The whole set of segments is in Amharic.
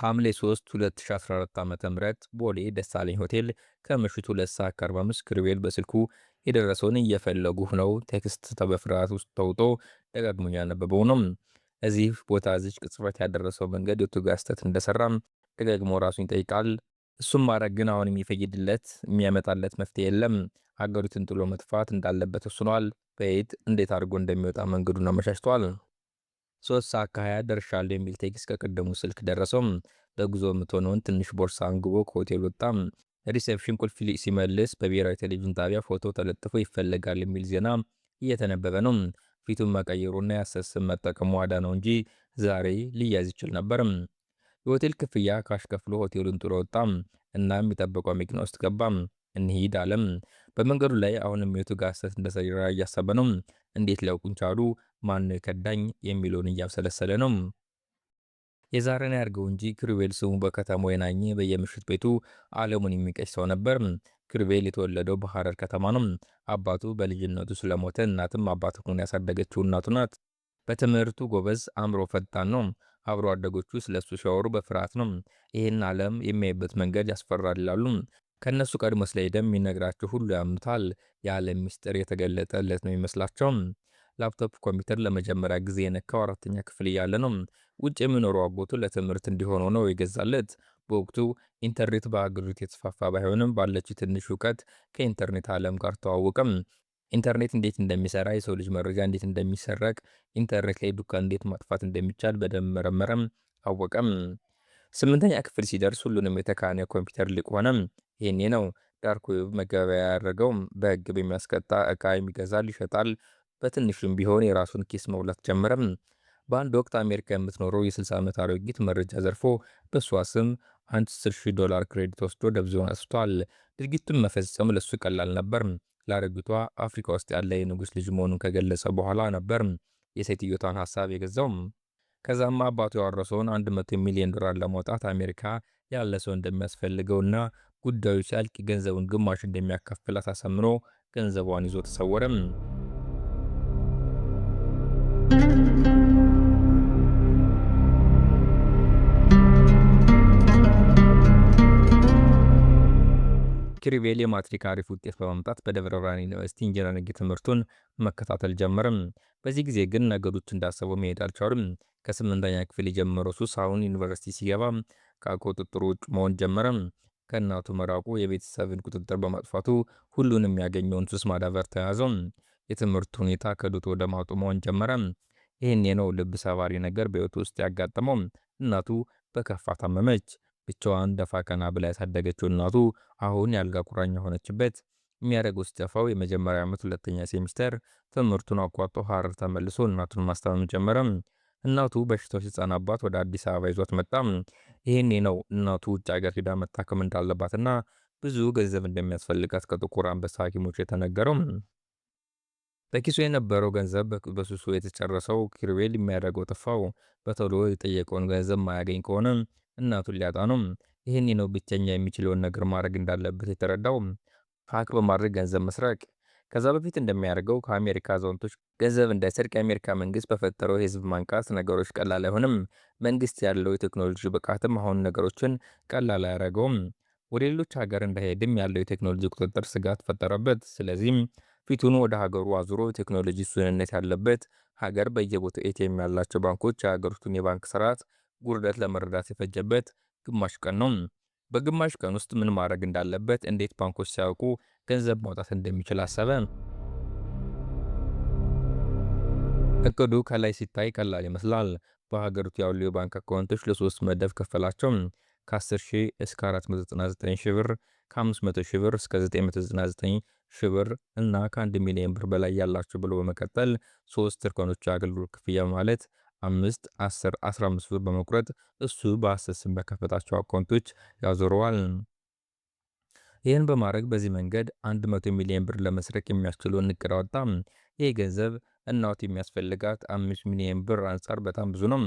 ሐምሌ 3 2014 ዓ.ም ቦሌ ደሳለኝ ሆቴል ከምሽቱ 2 ሰዓት ከ45 ኪሩቤል በስልኩ የደረሰውን እየፈለጉህ ነው text በፍርሃት ውስጥ ተውጦ ደጋግሞ ያነበበው ነው። እዚህ ቦታ እዚች ቅጽበት ያደረሰው መንገድ የቱ ጋር ስህተት እንደሰራም ደጋግሞ ራሱን ይጠይቃል። እሱም ማድረግ ግን አሁን የሚፈይድለት የሚያመጣለት መፍትሄ የለም። አገሪቱን ጥሎ መጥፋት እንዳለበት ወስኗል። በየት እንዴት አድርጎ እንደሚወጣ መንገዱን አመቻችቷል። 3 ሰዓት ከ20 ደርሻለሁ የሚል text ከቀደሙ ስልክ ደረሰው። ለጉዞ የምትሆነውን ትንሽ ቦርሳ አንግቦ ከሆቴል ወጣ። Reception ቁልፍ ሲመልስ በብሔራዊ ቴሌቪዥን ጣቢያ ፎቶ ተለጥፎ ይፈለጋል የሚል ዜና እየተነበበ ነው። ፊቱን መቀየሩና የሐሰት ስም መጠቀሙ አዳነው እንጂ ዛሬ ሊያዝ ይችል ነበር። የሆቴል ክፍያ cash ከፍሎ ሆቴሉን ጥሎ ወጣ። እና የሚጠብቀው መኪና ውስጥ ገባ። እንሂድ አለም። በመንገዱ ላይ አሁንም የቱ ጋር ስህተት እንደሰራ እያሰበ ነው። እንዴት ሊያውቁኝ ቻሉ? ማን ነው የከዳኝ? የሚለውን እያብሰለሰለ ነው። የዛሬን ያድርገው እንጂ ኪሩቤል ስሙ በከተማው የናኘ በየምሽት ቤቱ ዓለሙን የሚቀጭ ሰው ነበር። ኪሩቤል የተወለደው በሐረር ከተማ ነው። አባቱ በልጅነቱ ስለሞተ እናትም አባት ሆና ያሳደገችው እናቱ ናት። በትምህርቱ ጎበዝ፣ አእምሮ ፈጣን ነው። አብሮ አደጎቹ ስለሱ ሲያወሩ በፍርሃት ነው። ይህን ዓለም የሚያይበት መንገድ ያስፈራል ይላሉ። ከእነሱ ቀድሞ ስለሄደም የሚነግራቸው ሁሉ ያምኑታል። የዓለም ምስጢር የተገለጠለት ነው ይመስላቸው። ላፕቶፕ ኮምፒውተር ለመጀመሪያ ጊዜ የነካው 4ኛ ክፍል እያለ ነው። ውጭ የሚኖረው አጎቱ ለትምህርት እንዲሆነው ነው የገዛለት። በወቅቱ ኢንተርኔት በአገሪቱ የተስፋፋ ባይሆንም ባለችው ትንሽ እውቀት ከኢንተርኔት ዓለም ጋር ተዋወቀም። ኢንተርኔት እንዴት እንደሚሰራ፣ የሰው ልጅ መረጃ እንዴት እንደሚሰረቅ፣ ኢንተርኔት ላይ ዱካ እንዴት ማጥፋት እንደሚቻል በደንብ መረመረም፣ አወቀም። 8ኛ ክፍል ሲደርስ ሁሉንም የተካነ ኮምፒውተር ሊቅ ሆነም። ይሄኔ ነው dark web መገበያ ያደረገው። በሕግ በሚያስቀጣ እቃ የሚገዛል፣ ይሸጣል። በትንሹም ቢሆን የራሱን ኪስ መሙላት ጀመረም። በአንድ ወቅት አሜሪካ የምትኖረው የ60 ዓመት አሮጊት መረጃ ዘርፎ በእሷ ስም $10,000 credit ወስዶ ደብዛዋን አጥፍቷል። ድርጊቱን መፈጸም ለሱ ቀላል ነበር። ለአሮጊቷ አፍሪካ ውስጥ ያለ የንጉሥ ልጅ መሆኑን ከገለጸ በኋላ ነበር የሴትዮቷን ሀሳብ የገዛው። ከዛም አባቱ ያወረሰውን $100 ሚሊዮን ለማውጣት አሜሪካ ያለ ሰው እንደሚያስፈልገውና ጉዳዩ ሲያልቅ ገንዘቡን ግማሽ እንደሚያካፍላት አሳምኖ ገንዘቧን ይዞ ተሰወረም። ኪሩቤል የማትሪክ አሪፍ ውጤት በማምጣት በደብረ ብርሃን ዩኒቨርሲቲ ኢንጂነሪንግ ትምህርቱን መከታተል ጀመረም። በዚህ ጊዜ ግን ነገሮች እንዳሰበው መሄድ አልቻሉም። ከ8ኛ ክፍል የጀመረው ሱስ አሁን ዩኒቨርሲቲ ሲገባ ከቁጥጥሩ ውጭ መሆን ጀመረም። ከእናቱ መራቁ፣ የቤተሰብን ቁጥጥር በማጥፋቱ ሁሉንም ያገኘውን ሱስ ማዳበር ተያዘው። የትምህርቱ ሁኔታ ከድጡ ወደ ማጡ መሆን ጀመረ። ይህኔ ነው ልብ ሰባሪ ነገር በሕይወቱ ውስጥ ያጋጠመው። እናቱ በከፋ ታመመች። ብቻዋን ደፋ ቀና ብላ ያሳደገችው እናቱ አሁን የአልጋ ቁራኛ ሆነችበት። የሚያደርገው ሲጠፋው የመጀመሪያ ዓመት ሁለተኛ ሴሚስተር ትምህርቱን አቋርጦ ሐረር ተመልሶ እናቱን ማስታመም ጀመረ። እናቱ በሽታው ሲጸናባት ወደ አዲስ አበባ ይዟት መጣ። ይሄኔ ነው እናቱ ውጭ ሀገር ሄዳ መታከም እንዳለባትና ብዙ ገንዘብ እንደሚያስፈልጋት ከጥቁር አንበሳ ሐኪሞች የተነገረው። በኪሱ የነበረው ገንዘብ በሱሱ የተጨረሰው ኪሩቤል የሚያደርገው ጠፋው። በቶሎ የጠየቀውን ገንዘብ ማያገኝ ከሆነ እናቱን ሊያጣ ነው። ይህኔ ነው ብቸኛ የሚችለውን ነገር ማድረግ እንዳለበት የተረዳው። Hack በማድረግ ገንዘብ መስረቅ። ከዛ በፊት እንደሚያደርገው ከአሜሪካ አዛውንቶች ገንዘብ እንዳይሰርቅ የአሜሪካ መንግስት በፈጠረው የህዝብ ማንቃት ነገሮች ቀላል አይሆንም። መንግስት ያለው የቴክኖሎጂ ብቃትም አሁን ነገሮችን ቀላል አያደርገውም። ወደ ሌሎች ሀገር እንዳይሄድም ያለው የቴክኖሎጂ ቁጥጥር ስጋት ፈጠረበት። ስለዚህም ፊቱን ወደ ሀገሩ አዙሮ ቴክኖሎጂ ውስንነት ያለበት ሀገር በየቦታው ATM ያላቸው ባንኮች የሀገሪቱን የባንክ ስርዓት ጉድለት ለመረዳት የፈጀበት ግማሽ ቀን ነው። በግማሽ ቀን ውስጥ ምን ማድረግ እንዳለበት፣ እንዴት ባንኮች ሳያውቁ ገንዘብ ማውጣት እንደሚችል አሰበ። እቅዱ ከላይ ሲታይ ቀላል ይመስላል። በሀገሪቱ ያሉ የባንክ አካውንቶች ለሶስት መደብ ከፈላቸው። ከ10 ሺህ እስከ 499 ሺህ ብር፣ ከ500 ሺህ ብር እስከ 999 ሺህ ብር እና ከ1 ሚሊዮን ብር በላይ ያላቸው ብሎ በመቀጠል ሶስት እርከኖች አገልግሎት ክፍያ ማለት 5፣ 10፣ 15 ብር በመቁረጥ እሱ በሐሰት ስም በከፈታቸው አካውንቶች ያዞረዋል። ይህን በማድረግ በዚህ መንገድ 100 ሚሊዮን ብር ለመስረቅ የሚያስችለውን እቅድ አወጣ። ይህ ገንዘብ እናቱ የሚያስፈልጋት 5 ሚሊዮን ብር አንጻር በጣም ብዙ ነው።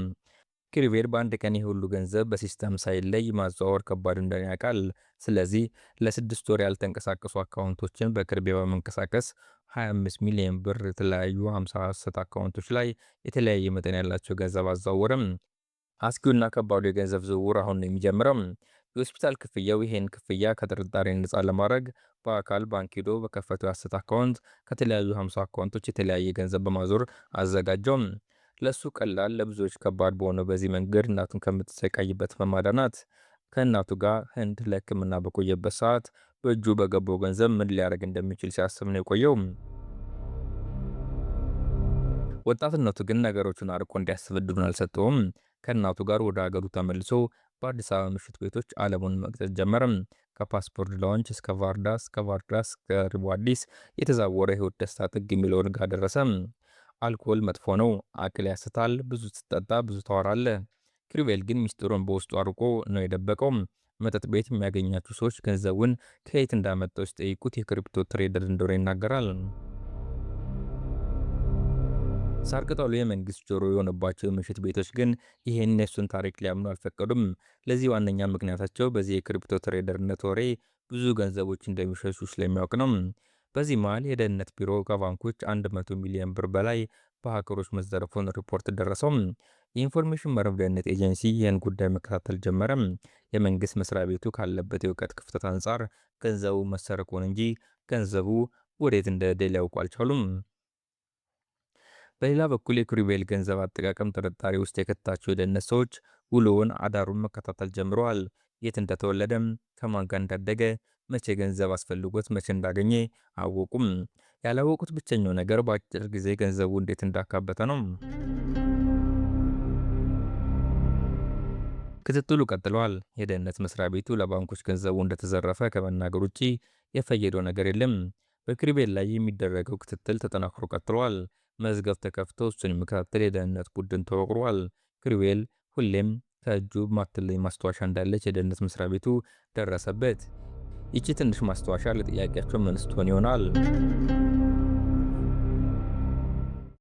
ኪሩቤል በአንድ ቀን ይህ ሁሉ ገንዘብ በ system ሳይለይ ማዘዋወር ከባድ እንደሆነ ያውቃል። ስለዚህ ለ6 ወር ያልተንቀሳቀሱ አካውንቶችን በቅርብ በመንቀሳቀስ 25 ሚሊዮን ብር የተለያዩ 50 ሐሰት አካውንቶች ላይ የተለያየ መጠን ያላቸው ገንዘብ አዘዋወረም። አስጊውና ከባዱ የገንዘብ ዝውውር አሁን ነው የሚጀምረው። የሆስፒታል ክፍያው ይሄን ክፍያ ከጥርጣሬ ነፃ ለማድረግ በአካል ባንክ ሄዶ በከፈተው የሐሰት አካውንት ከተለያዩ 50 አካውንቶች የተለያየ ገንዘብ በማዞር አዘጋጀው። ለሱ ቀላል ለብዙዎች ከባድ በሆነው በዚህ መንገድ እናቱን ከምትሰቃይበት መማዳናት። ከእናቱ ጋር ህንድ ለሕክምና በቆየበት ሰዓት በእጁ በገባው ገንዘብ ምን ሊያደርግ እንደሚችል ሲያስብ ነው የቆየው። ወጣትነቱ ግን ነገሮቹን አርቆ እንዲያስብ እድሉን አልሰጠውም። ከእናቱ ጋር ወደ ሀገሩ ተመልሶ በአዲስ አበባ ምሽት ቤቶች ዓለሙን መቅጨት ጀመረም። ከፓስፖርት ላውንች እስከ ቫርዳስ፣ ከቫርዳስ እስከ አዲስ የተዛወረ ህይወት ደስታ ጥግ የሚለውን ጋር ደረሰ። አልኮል መጥፎ ነው፣ አቅል ያስታል፣ ብዙ ስትጠጣ ብዙ ታወራለህ። ክሪቤል ግን ሚስጥሩን በውስጡ አርቆ ነው የደበቀው። መጠጥ ቤት የሚያገኛቸው ሰዎች ገንዘቡን ከየት እንዳመጣው ሲጠይቁት የ crypto trader እንደሆነ ይናገራል። ሳር ቅጠሉ የመንግስት ጆሮ የሆነባቸው የምሽት ቤቶች ግን ይህን የእሱን ታሪክ ሊያምኑ አልፈቀዱም። ለዚህ ዋነኛ ምክንያታቸው በዚህ የ crypto trader ነት ወሬ ብዙ ገንዘቦች እንደሚሸሹ ስለሚያውቅ ነው። በዚህ መሃል የደህንነት ቢሮ ከባንኮች 100 ሚሊዮን ብር በላይ በ hacker ኦች መዘረፉን ሪፖርት ደረሰው። የኢንፎርሜሽን መረብ ደህንነት ኤጀንሲ ይህን ጉዳይ መከታተል ጀመረ። የመንግስት መስሪያ ቤቱ ካለበት የእውቀት ክፍተት አንጻር ገንዘቡ መሰረቁን እንጂ ገንዘቡ ወዴት እንደሄደ ሊያውቁ አልቻሉም። በሌላ በኩል የኪሩቤል ገንዘብ አጠቃቀም ጥርጣሬ ውስጥ የከታቸው የደህንነት ሰዎች ውሎውን አዳሩን መከታተል ጀምረዋል። የት እንደተወለደም፣ ከማን ጋር እንዳደገ፣ መቼ ገንዘብ አስፈልጎት መቼ እንዳገኘ አወቁም። ያላወቁት ብቸኛው ነገር በአጭር ጊዜ ገንዘቡ እንዴት እንዳካበተ ነው። ክትትሉ ቀጥሏል። የደህንነት መስሪያ ቤቱ ለባንኮች ገንዘቡ እንደተዘረፈ ከመናገር ውጪ የፈየደው ነገር የለም። በኪሩቤል ላይ የሚደረገው ክትትል ተጠናክሮ ቀጥሏል። መዝገብ ተከፍቶ እሱን የሚከታተል የደህንነት ቡድን ተወቅሯል። ኪሩቤል ሁሌም ከእጁ ማትለይ ማስታወሻ እንዳለች የደህንነት መስሪያ ቤቱ ደረሰበት። ይቺ ትንሽ ማስታወሻ ለጥያቄያቸው መልስ ትሆን ይሆናል።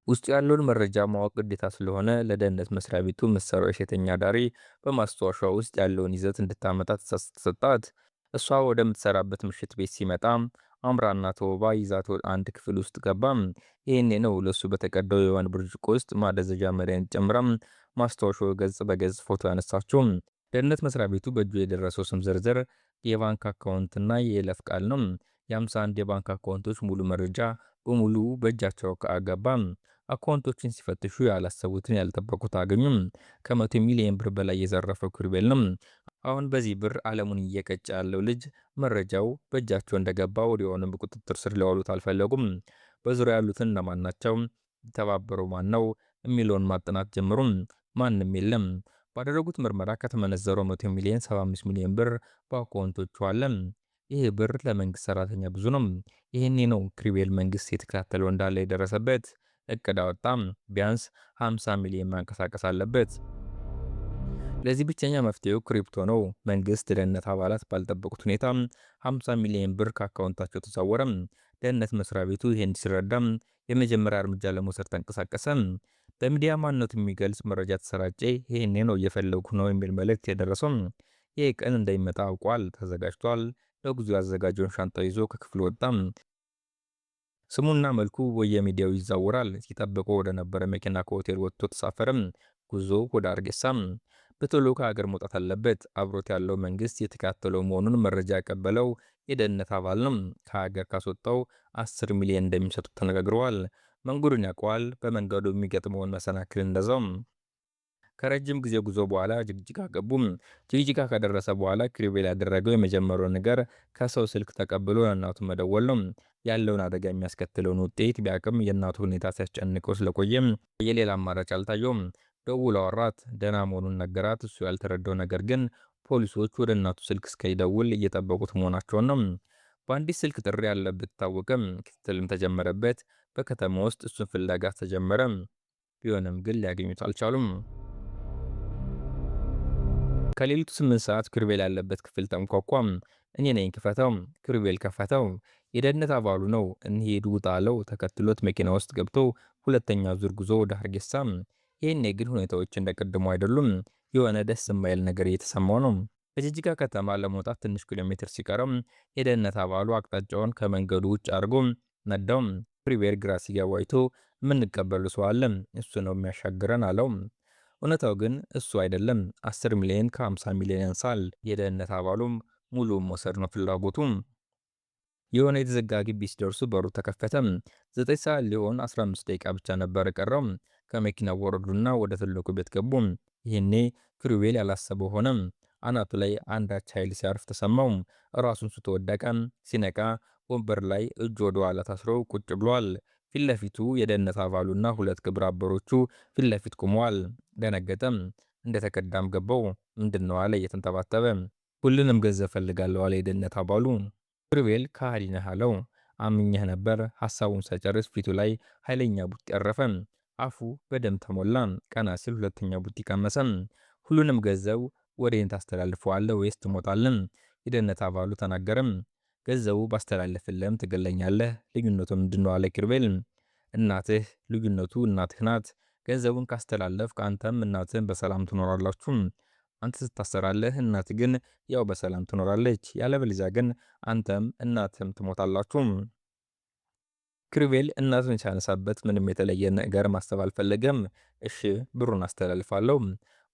ውስጡ ያለውን መረጃ ማወቅ ግዴታ ስለሆነ ለደህንነት መስሪያ ቤቱ የምትሰራው የሴተኛ አዳሪ በማስታወሻው ውስጥ ያለውን ይዘት እንድታመጣ ትእዛዝ ተሰጣት። እሷ ወደምትሰራበት ምሽት ቤት ሲመጣ አምራና ተውባ ይዛት አንድ ክፍል ውስጥ ገባ። ይህኔ ነው ለሱ በተቀዳው የዋን ብርጭቆ ውስጥ ማደዘዣ መድኃኒት ጨምራ ማስታወሻው ገጽ በገጽ ፎቶ ያነሳችው። ደህንነት መስሪያ ቤቱ በእጁ የደረሰው ስም ዝርዝር፣ የባንክ አካውንትና የይለፍ ቃል ነው። የ51 የባንክ አካውንቶች ሙሉ መረጃ በሙሉ በእጃቸው አገባ። አካውንቶችን ሲፈትሹ ያላሰቡትን ያልጠበቁት አገኙም። ከ100 ሚሊዮን ብር በላይ የዘረፈው ኪሩቤል ነው። አሁን በዚህ ብር ዓለሙን እየቀጨ ያለው ልጅ መረጃው በእጃቸው እንደገባ ወዲያውኑ በቁጥጥር ስር ሊያውሉት አልፈለጉም። በዙሪያ ያሉትን እነማን ናቸው፣ የተባበረው ማን ነው የሚለውን ማጥናት ጀምሩም። ማንም የለም። ባደረጉት ምርመራ ከተመነዘረው 100 ሚሊዮን 75 ሚሊዮን ብር በአካውንቶቹ አለ። ይህ ብር ለመንግስት ሰራተኛ ብዙ ነው። ይህኔ ነው ኪሩቤል መንግስት የተከታተለው እንዳለ የደረሰበት። እቅድ አወጣም። ቢያንስ 50 ሚሊዮን ማንቀሳቀስ አለበት። ለዚህ ብቸኛ መፍትሄው crypto ነው። መንግስት ደህንነት አባላት ባልጠበቁት ሁኔታ 50 ሚሊዮን ብር ከአካውንታቸው ተሰወረ። ደህንነት መስሪያ ቤቱ ይሄን ሲረዳም የመጀመሪያ እርምጃ ለመውሰድ ተንቀሳቀሰ። በሚዲያ ማንነቱ የሚገልጽ መረጃ ተሰራጨ። ይሄኔ ነው እየፈለጉ ነው የሚል መልእክት የደረሰው። ይህ ቀን እንደሚመጣ አውቋል፣ ተዘጋጅቷል። ለጉዞ ያዘጋጀውን ሻንጣ ይዞ ከክፍል ወጣ። ስሙና መልኩ በየሚዲያው ይዛወራል። ሲጠብቀው ወደ ነበረ መኪና ከሆቴል ወጥቶ ተሳፈረም። ጉዞ ወደ አርጌሳም። በቶሎ ከሀገር መውጣት አለበት። አብሮት ያለው መንግስት የተካተለው መሆኑን መረጃ ያቀበለው የደህንነት አባል ነው። ከሀገር ካስወጣው 10 ሚሊዮን እንደሚሰጡት ተነጋግረዋል። መንገዱን ያውቀዋል። በመንገዱ የሚገጥመውን መሰናክል እንደዛው። ከረጅም ጊዜ ጉዞ በኋላ ጅግጅጋ ገቡም። ጅግጅጋ ከደረሰ በኋላ ኪሩቤል ያደረገው የመጀመሪያው ነገር ከሰው ስልክ ተቀብሎ ለእናቱ መደወል ነው። ያለውን አደጋ የሚያስከትለውን ውጤት ቢያቅም የእናቱ ሁኔታ ሲያስጨንቀው ስለቆየም የሌላ አማራጭ አልታየውም። ደውሎ አወራት። ደህና መሆኑን ነገራት። እሱ ያልተረዳው ነገር ግን ፖሊሶች ወደ እናቱ ስልክ እስኪደውል እየጠበቁት መሆናቸውን ነው። በአንዲት ስልክ ጥሪ ያለበት ታወቀም። ክትትልም ተጀመረበት። በከተማ ውስጥ እሱን ፍለጋ ተጀመረ። ቢሆንም ግን ሊያገኙት አልቻሉም። ከሌሊቱ 8 ሰዓት ኪሩቤል ያለበት ክፍል ተንኳኳም። እኔ ነኝ፣ ክፈተው። ኪሩቤል ከፈተው። የደህንነት አባሉ ነው። እንሂድ ውጣ አለው። ተከትሎት መኪና ውስጥ ገብቶ ሁለተኛ ዙር ጉዞ ወደ ሀርጌሳ። ይህኔ ግን ሁኔታዎች እንደቀድሞ አይደሉም። የሆነ ደስ የማይል ነገር እየተሰማው ነው። በጅጅጋ ከተማ ለመውጣት ትንሽ ኪሎ ሜትር ሲቀረው የደህንነት አባሉ አቅጣጫውን ከመንገዱ ውጭ አድርጎ ነዳው። ኪሩቤል ግራ ሲገባው አይቶ የምንቀበሉ ሰው አለ፣ እሱ ነው የሚያሻግረን አለው። እውነታው ግን እሱ አይደለም። 10 ሚሊዮን ከ50 ሚሊዮን ያንሳል። የደህንነት አባሉም ሙሉውን መውሰድ ነው ፍላጎቱም። የሆነ የተዘጋ ግቢ ሲደርሱ በሩ ተከፈተ። 9 ሰዓት ሊሆን 15 ደቂቃ ብቻ ነበር የቀረው። ከመኪናው ወረዱና ወደ ትልቁ ቤት ገቡ። ይህኔ ክሩቤል ያላሰበው ሆነ። አናቱ ላይ አንዳች ኃይል ሲያርፍ ተሰማው። ራሱን ስቶ ወደቀ። ሲነቃ ወንበር ላይ እጁ ወደ ኋላ ታስሮ ቁጭ ብሏል። ፊት ለፊቱ የደህንነት አባሉና ሁለት ግብረ አበሮቹ ፊት ለፊት ቆመዋል። ደነገጠም። እንደተከዳም ገባው። ምንድን ነው አለ እየተንተባተበ። ሁሉንም ገንዘብ ፈልጋለሁ አለ የደህንነት አባሉ። ክሩቤል ከሃዲ ነህ አለው። አምኜህ ነበር። ሐሳቡን ሳይጨርስ ፊቱ ላይ ኃይለኛ ቡጢ አረፈ። አፉ በደም ተሞላ። ቀና ሲል ሁለተኛ ቡጢ ቀመሰ። ሁሉንም ገንዘብ ወደ እኔ ታስተላልፈዋለህ ወይስ ትሞታለህ? የደህንነት አባሉ ተናገረም። ገንዘቡ ባስተላልፍልህም ትገለኛለህ። ልዩነቱ ምንድነው? አለ ኪሩቤል። እናትህ ልዩነቱ እናትህ ናት። ገንዘቡን ካስተላለፍክ አንተም እናትህም በሰላም ትኖራላችሁ። አንተ ትታሰራለህ፣ እናትህ ግን ያው በሰላም ትኖራለች። ያለበለዚያ ግን አንተም እናትህም ትሞታላችሁ። ክሩቤል እናቱን ሲያነሳበት ምንም የተለየ ነገር ማሰብ አልፈለገም። እሺ ብሩን አስተላልፋለሁ፣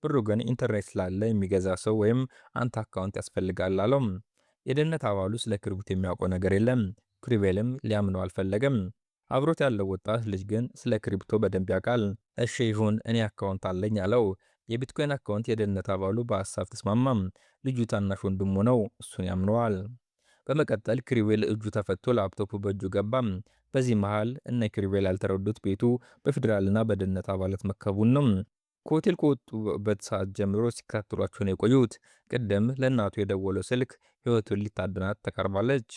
ብሩ ግን ኢንተርኔት ስላለ የሚገዛ ሰው ወይም አንተ account ያስፈልጋል አለው። የደህንነት አባሉ ስለ crypto የሚያውቀው ነገር የለም። ክሩቤልም ሊያምነው አልፈለገም። አብሮት ያለው ወጣት ልጅ ግን ስለ crypto በደንብ ያውቃል። እሺ ይሁን እኔ account አለኝ አለው። የቢትኮይን account የደህንነት አባሉ በሀሳብ ተስማማም። ልጁ ታናሽ ወንድሙ ነው፣ እሱን ያምነዋል። በመቀጠል ክሩቤል እጁ ተፈቶ ላፕቶፑ በእጁ ገባ። በዚህ መሃል እነ ክሩቤል ያልተረዱት ቤቱ በፌዴራልና በደህንነት አባላት መከቡን ነው። ከሆቴል ከወጡበት ሰዓት ጀምሮ ሲከታተሏቸው ነው የቆዩት። ቅድም ለእናቱ የደወለው ስልክ ሕይወቱን ሊታደናት ተቃርባለች።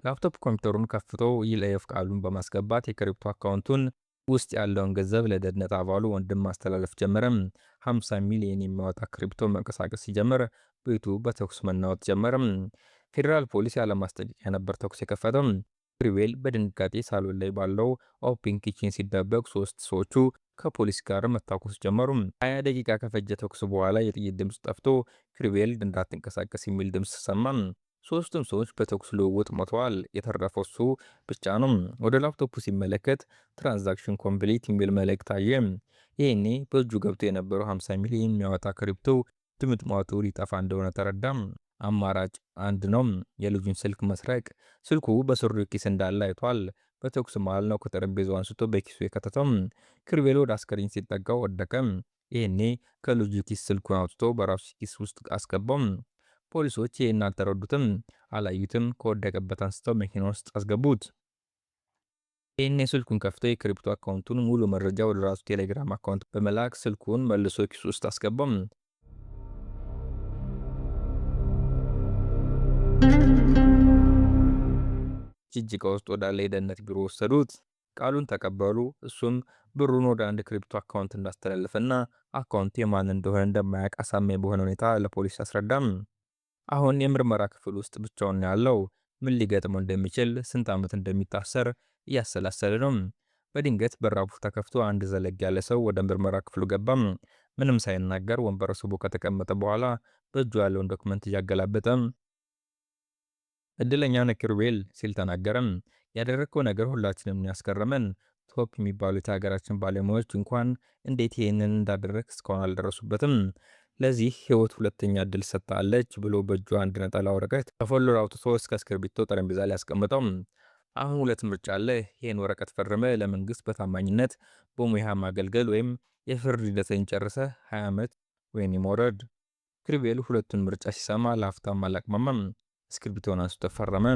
ላፕቶፕ ኮምፒውተሩን ከፍቶ የይለፍ ቃሉን በማስገባት የ crypto account ኡን ውስጥ ያለውን ገንዘብ ለደህንነት አባሉ ወንድም ማስተላለፍ ጀመረ። 50 ሚሊዮን የሚያወጣ crypto መንቀሳቀስ ሲጀምር ቤቱ በተኩስ መናወጥ ጀመረ። ፌዴራል ፖሊስ ያለማስጠንቀቂያ ነበር ተኩስ የከፈተው። ክሩቤል በድንጋጤ ሳሎን ላይ ባለው open kitchen ሲደበቅ ሶስት ሰዎቹ ከፖሊስ ጋር መታኮስ ጀመሩ። 20 ደቂቃ ከፈጀ ተኩስ በኋላ የጥይት ድምፅ ጠፍቶ ክሩቤል እንዳትንቀሳቀስ የሚል ድምፅ ተሰማ። ሶስቱም ሰዎች በተኩስ ልውውጥ ሞተዋል። የተረፈው እሱ ብቻ ነው። ወደ ላፕቶፑ ሲመለከት transaction complete የሚል መልእክት አየ። ይሄኔ በእጁ ገብቶ የነበረው 50 ሚሊዮን የሚያወጣ crypto ድምጥማጡ ሊጠፋ እንደሆነ ተረዳም። አማራጭ አንድ ነው፣ የልጁን ስልክ መስረቅ። ስልኩ በሱሪው ኪስ እንዳለ አይቷል። በተኩስ መሃል ነው ከጠረጴዛው አንስቶ በኪሱ የከተተው። ክሩቤል ወደ አስከሬን ሲጠጋው ወደቀ። ይሄኔ ከልጁ ኪስ ስልኩን አውጥቶ በራሱ ኪስ ውስጥ አስገባው። ፖሊሶች ይህን አልተረዱትም፣ አላዩትም። ከወደቀበት አንስተው መኪና ውስጥ አስገቡት። ይህኔ ስልኩን ከፍቶ የ crypto account ኡን ሙሉ መረጃ ወደ ራሱ ቴሌግራም account በመላክ ስልኩን መልሶ ኪሱ ውስጥ አስገባም። ጅጅጋ ውስጥ ወዳለ የደህንነት ቢሮ ወሰዱት። ቃሉን ተቀበሉ። እሱም ብሩን ወደ አንድ crypto account እንዳስተላለፈና account ኡ የማን እንደሆነ እንደማያውቅ አሳማኝ በሆነ ሁኔታ ለፖሊስ አስረዳም። አሁን የምርመራ ክፍል ውስጥ ብቻውን ነው ያለው። ምን ሊገጥመው እንደሚችል፣ ስንት ዓመት እንደሚታሰር እያሰላሰለ ነው። በድንገት በራፉ ተከፍቶ አንድ ዘለግ ያለ ሰው ወደ ምርመራ ክፍሉ ገባም። ምንም ሳይናገር ወንበር ስቦ ከተቀመጠ በኋላ በእጁ ያለውን document እያገላበጠ እድለኛ ነህ ኪሩቤል ሲል ተናገረም። ያደረግከው ነገር ሁላችንም ያስገረመን። top የሚባሉት የሀገራችን ባለሙያዎች እንኳን እንዴት ይህንን እንዳደረግ እስካሁን አልደረሱበትም። ለዚህ ህይወት ሁለተኛ እድል ሰጥታለች ብሎ በእጁ አንድ ነጠላ ወረቀት ከ folder አውጥቶ እስከ እስክርቢቶ ጠረጴዛ ላይ ያስቀምጠው። አሁን ሁለት ምርጫ አለ። ይህን ወረቀት ፈርመ ለመንግስት በታማኝነት በሙያ ማገልገል ወይም የፍርድ ሂደትን ጨርሰ 20 ዓመት ወህኒ መውረድ። ክሩቤል ሁለቱን ምርጫ ሲሰማ ለአፍታም አላቅማማም። እስክርቢቶን አንስቶ ፈረመ።